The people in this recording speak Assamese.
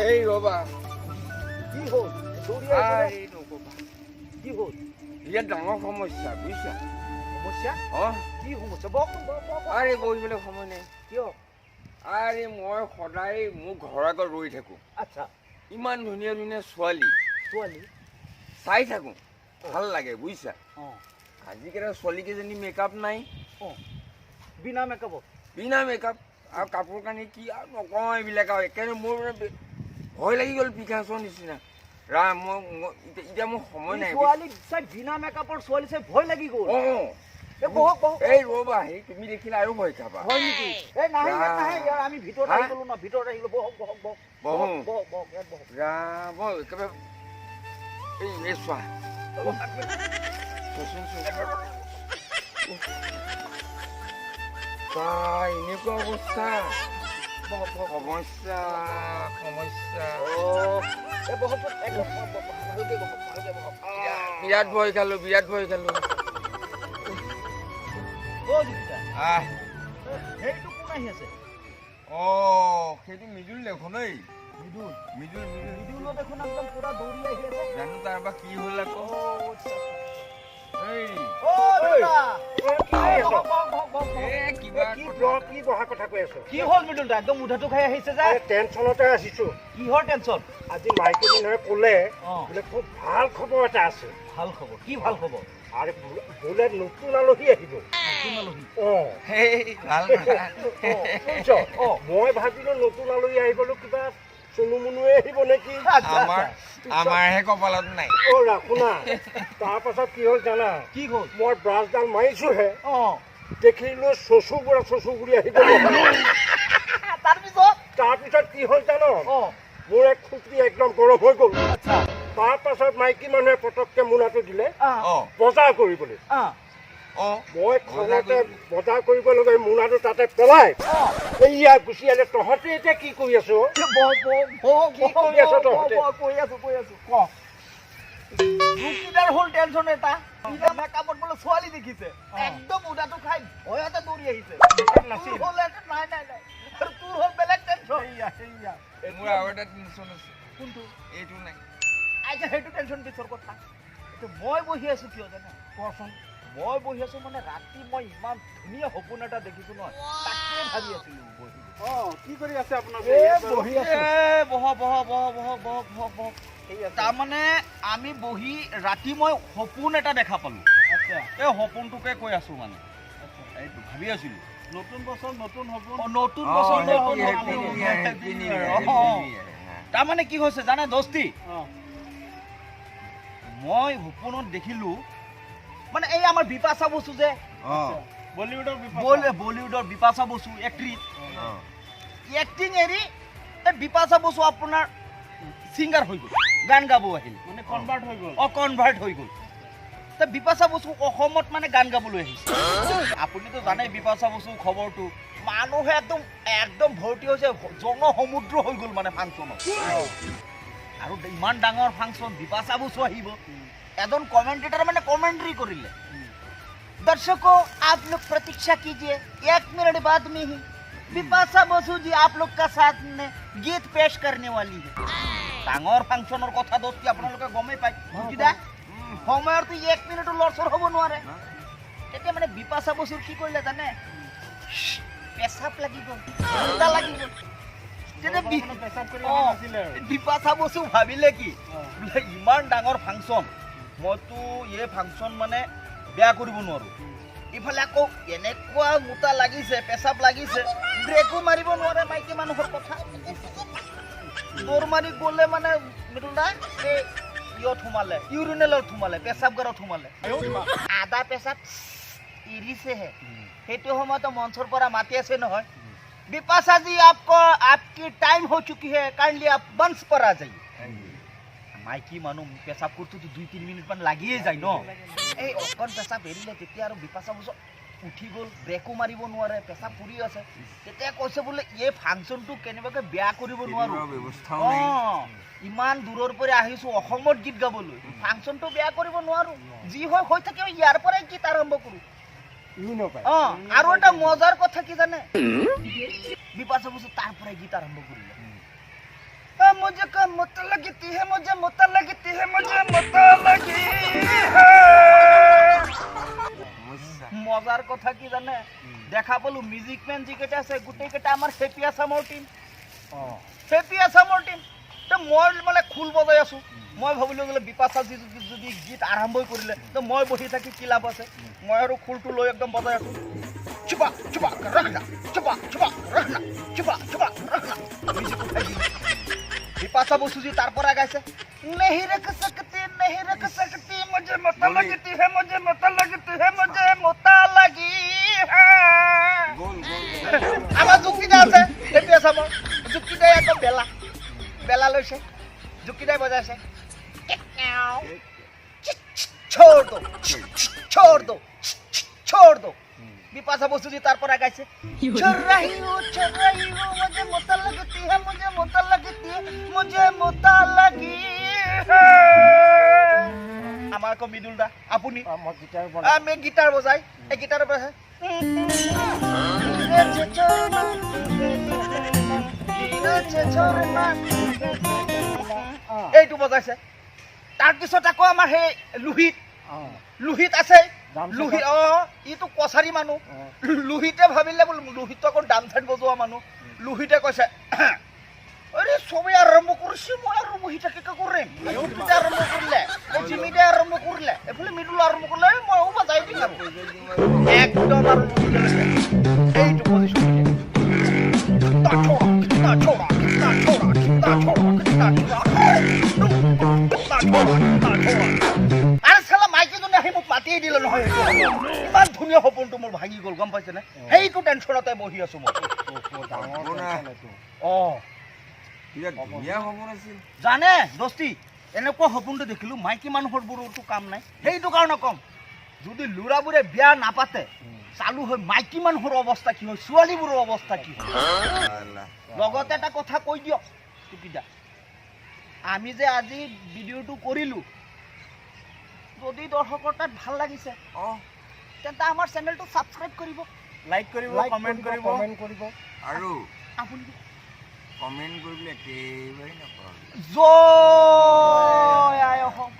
এই ৰ'বা। কি হ'ল? দৌৰি আহিছে যে? আৰে নক'বা। কি হ'ল? বিৰাট ডাঙৰ সমস্যা, বুজিছা? সমস্যা? অ। কি সমস্যা? বহকচোন, বহক, বহক, বহক। আৰে বহিবলৈ সময় নাই। কিয়? আৰে মই সদায় মোৰ ঘৰৰ আগত ৰৈ থাকোঁ। ইমান ধুনীয়া ধুনীয়া ছোৱালী। ছোৱালী? চাই থাকোঁ, ভাল লাগে, বুজিছা? আজিকালি ছোৱালীকেইজনী মেকআপ নাই। বিনা মেকআপত? বিনা মেকআপ আৰু কাপোৰ কানি কি আৰু নকওঁ এইবিলাক আৰু। একেবাৰে মোৰ মানে ভয় লাগি গ'ল, পিকাছৰ নিচিনা। ৰাম, মই এতিয়া মোৰ সময় নাই। ছোৱালী চাই, বিনা মেকআপৰ ছোৱালী চাই ভয় লাগি গ'ল? অ। এই বহক, বহক। এই ৰ'বা, সেই তুমি দেখিলে আৰু ভয় খাবা। হয় নেকি? এই নাহে, ইয়াত নাহে ইয়াৰ। আমি ভিতৰত আহি হা? গ'লো ন, ভিতৰত আহি গ'লো। বহক, বহক, বহক। বহো। বহক, বহক, বহক, ইয়াত বহক। ৰাম, মই একেবাৰে এই চোৱা, চোৱাচোন, চোৱাচোন। উফ। বা, এনেকুৱা অৱস্থা। বহক, বহক। সমস্যা, সমস্যা। অ', এই বহকচোন, একদম বহক, বহক, ভালকে বহক, ভালকে বহক। বিৰাট ভয় খালো, বিৰাট ভয় খালো। অ' জ্যোতিদা। আহ। সেইটো কোন আহি আছে? অ, সেইটো মৃদুল দেখোন ঐ। মৃদুল? মৃদুল, মৃদুল। মৃদুলো দেখোন একদম পুৰা দৌৰি আহি আছে। জানো তাৰ বা কি হ'ল আকৌ। অ', আচ্ছা। এই। অ' দাদা। কি কৰি এই আছ? বহক, বহক, বহক, বহক, বহক। এ কিবা কি কথা। কি বহা কথা কৈ আছ? কি হ'ল মৃদুল দা, একদম উধাটো খাই আহিছে যে? আৰে, টেনচনতে আহিছো। কিহৰ টেনচন? আজি মাইকী মানুহে ক'লে বোলে খুব ভাল খবৰ এটা আছে। ভাল খবৰ? কি ভাল খবৰ? আৰে বোলে নতুন আলহী আহিব। নতুন আলহী? অ। সেই ভাল কথা। অ, বুজিছ? অ। মই ভাবিলো নতুন আলহী আহিবলৈ কিবা চুনু মুনুৱে আহিব নেকি। আমাৰ আমাৰহে কপালত নাই। অ ৰাখো না, তাৰপাছত কি হ'ল জানা? কি হ'ল? মই ব্ৰাছডাল মাৰিছোহে, দেখিলো চচু বুঢ়া চচু বুঢ়ী আহিব। তাৰপিছত? তাৰপিছত কি হ'ল জান? অ। মোৰ এক খুটি একদম গৰম হৈ গ'ল। তাৰপাছত মাইকী মানুহে পটককে মোনাটো দিলে বজাৰ কৰিবলৈ। মই খঙতে বজাৰ কৰিবলৈ গৈ মোনাটো তাতে পেলাই এইয়া গুচি আহিলে। তহঁতে এতিয়া কি কৰি আছ অ? বহ, বহ, বহ। কি কৰি আছ তহঁতে? বহ, কৈ আছো, কৈ আছো। ক, ৰুকিদাৰ হ'ল টেনচন এটা। বিনা মেকআপত বোলে ছোৱালী দেখিছে, একদম উদাটো খাই ভয়তে দৌৰি আহিছে। তোৰ হ'ল নাই, নাই, নাই, আৰু তোৰ হ'ল বেলেগ টেনচন। মোৰ আৰু এটা টেনচন আছে। কোনটো? এইটো নাই। আচ্ছা, সেইটো টেনচন পিছৰ কথা। এতিয়া মই বহি আছো কিয় জানা? কোৱাচোন। মই বহি আছো মানে ৰাতি মই ইমান ধুনীয়া সপোন এটা দেখিছো নহয়, তাকে ভাবি আছিলো বহি। অ, কি কৰি আছে আপোনালোকে? এ ইয়াত বাৰু? বহি আছো। এ বহ, বহ, বহ, বহ, বহ, বহ, বহ। তাৰমানে আমি বহি ৰাতি মই সপোন এটা দেখা পালো। এই সপোনটোকে কৈ আছো মানে, এইটো ভাবি আছিলো। নতুন বছৰ, নতুন সপোন। অ, নতুন বছৰ, নতুন হেপী সপোন। New year, happy new year. অ। Happy new year. তাৰমানে কি হৈছে জানে দোস্তি? অ। মই সপোনত দেখিলো মানে এই আমাৰ বিপাশা বসু যে, বলিউডৰ বিপাশা। বলিউডৰ বিপাশা বসু এক্ট্ৰিছ, এক্টিং এৰি এই বিপাশা বসু আপোনাৰ ছিংগাৰ হৈ গ'ল, গান গাব আহিল। মানে কনভাৰ্ট হৈ গ'ল। অ, কনভাৰ্ট হৈ গ'ল। তে বিপাশা বসু অসমত মানে গান গাবলৈ আহিছে। আপুনিতো জানেই বিপাশা বসু খবৰটো, মানুহে একদম একদম ভৰ্তি হৈছে, জনসমুদ্ৰ হৈ গ'ল মানে ফাংচনত। আৰু ইমান ডাঙৰ ফাংচন, বিপাশা বসু আহিব, এজন কমেণ্টেটৰ মানে কমেণ্ট্ৰি কৰিলে, "दर्शकों, आप लोग प्रतीक्षा कीजिए, एक मिनट बाद में ही बिपाशा बसु जी आप लोग का साथ में गीत पेश करने वाली है।" ডাঙৰ ফাংচনৰ কথা দোস্তি আপোনালোকে গমেই পায়। বুজিলা, সময়ৰতো এক মিনিটো লৰচৰ হ'ব নোৱাৰে। তেতিয়া মানে বিপাশা বসুৰ কি কৰিলে জানে? পেচাব লাগি গ'ল, মুতা লাগি গ'ল। তেতিয়া মানে পেচাব কৰি অহা নাছিলে আৰু। বিপাশা বসু ভাবিলে কি, বোলে ইমান ডাঙৰ ফাংচন, মইতো এই ফাংচন মানে বেয়া কৰিব নোৱাৰো। ইফালে আকৌ এনেকুৱা মুতা লাগিছে, পেচাব লাগিছে, ব্ৰেকো মাৰিব নোৱাৰে। মাইকী মানুহৰ কথা, দৌৰ মাৰি গ'লে মানে মৃদুল দা এই ইয়ত সোমালে, ইউৰিনেলত সোমালে, পেচাবগাৰত সোমালে, আধা পেচাব এৰিছেহে। সেইটো সময়তো মঞ্চৰ পৰা মাতি আছে নহয়, "बिपाशा जी, आपको आपकी टाइम हो चुकी है, काइंडली आप मंच पर आ जाइए।" মাইকী মানুহ, পেচাব কৰোঁতেতো 2-3 মিনিটমান লাগিয়ে যায় ন। এই অকণ পেচাব এৰিলে, তেতিয়া আৰু বিপাশা বসু উঠি গ'ল, ব্ৰেকো মাৰিব নোৱাৰে, পেচাব পুৰি আছে। তেতিয়া কৈছে বোলে এই ফাংচনটো কেনেবাকৈ বেয়া কৰিব নোৱাৰো। ব্যৱস্থাও নাই। ইমান দূৰৰ পৰা আহিছো অসমত গীত গাবলৈ, ফাংচনটো বেয়া কৰিব নোৱাৰো। যি হয় হৈ থাকিব, ইয়াৰ পৰাই গীত আৰম্ভ কৰো। ইও নাপায়। অ, আৰু এটা মজাৰ কথা কি জানে? বিপাশা বসু তাৰ পৰাই গীত আৰম্ভ কৰিলে। मुझे मोता लगती है, मुझे मोता लगती है, मुझे मोता लगी है। সমস্যা। মজাৰ কথা কি জানে? দেখা পালো মিউজিক মেন যিকেইটা আছে, গোটেইকেইটা আমাৰ হেপী আছামৰ টিম। হেপী আছামৰ টিম। তো মই মানে খোল বজাই আছো। মই ভাবিলো বোলে বিপাশা যদি গীত আৰম্ভই কৰিলে, তো মই বহি থাকি কি লাভ আছে? মই আৰু খোলটো লৈ একদম বজাই আছো, চুপা চুপা ৰখনা, চুপা চুপা ৰখনা, চুপা চুপা ৰখনা। মিউজিক উঠাই দিলো। বিপাশা বসুজি তাৰ পৰা গাইছে, नहीं रख सकती, नहीं रख सकती, मुझे मोता लगती है, मुझे मोता लगती है, मुझे मोता लगी है। গ'ল গ'ল। আমাৰ যুক্তিদা আছে, হেপী আছামৰ যুক্তিদাই আকৌ বেলা বেলা লৈছে, যুক্তিদাই বজাইছে, छोड़ दो, छोड़ दो, छोड़ दो। বিপাশা বসুজি তাৰ পৰা গাইছে, छोड़ रही हूँ, छोड़ रही हूँ, मुझे मोता लगती है, मुझे मोता लगती है, मुझे मोता लगी है। আমাৰ আকৌ মৃদুল দা, আপুনি মই গীটাৰ। আমি গীটাৰ বজাই, এই গীটাৰ বজাই, গিৰেছে ঝৰনা, গিৰেছে ঝৰনা, এইটো বজাইছে। তাৰপিছত আকৌ আমাৰ সেই লোহিত, লোহিত আছে। লোহিত, ইটো কছাৰী মানুহ। লোহিতে ভাবিলে বোলো, লোহিতটো আকৌ ডাম চেট বজোৱা মানুহ। লোহিতে কৈছে, আৰে চবেই আৰম্ভ কৰিছে, মই আৰু বহি থাকি কি কৰিম? যুক্তিতে আৰম্ভ কৰিলে, এই জিমিতে আৰম্ভ কৰিলে, এইফালে মৃদুল আৰম্ভ কৰিলে, ময়ো বজাই দিম আৰু একদম। আৰু লোহিতে লৈছে এইটো পজিশ্যন, কিতনা ছোড়া, কিতনা ছোড়া, কিতনা ছোড়া, কিতনা ছোড়া, কিতনা ছোড়া, কিতনা ছোড়া, কিতনা ছোড়া। আৰে চালা, মাইকীজনী আহি মোক মাতিয়ে দিলে নহয়। সেইটো সময়ত ইমান ধুনীয়া সপোনটো মোৰ ভাঙি গ'ল, গম পাইছেনে? সেইটো টেনশ্যনতে বহি আছো মই। ডাঙৰ টেনশ্যন এইটো। বিৰাট ধুনীয়া সপোন আছিল। জানে দোস্তি, এনেকুৱা সপোনটো দেখিলো, মাইকী মানুহৰ বোৰতো কাম নাই। সেইটো কাৰণে কম, যদি ল'ৰাবোৰে বিয়া নাপাতে, চালু হৈ মাইকী মানুহৰ অৱস্থা কি হয়, ছোৱালীবোৰৰ অৱস্থা কি হয়। আল্লাহ। লগতে এটা কথা কৈ দিয়ক টুকিদা, আমি যে আজি ভিডিঅ'টো কৰিলোঁ, যদি দৰ্শকৰ তাত ভাল লাগিছে, তেন্তে আমাৰ চেনেলটো ছাবস্ক্ৰাইব কৰিব। লাইক কৰিব। লাইক কমেণ্ট কৰিব। কমেণ্ট কৰিব। আৰু আপুনি কমেণ্ট কৰিবলৈ একেবাৰে নপাহৰিব। জয় আই অসম।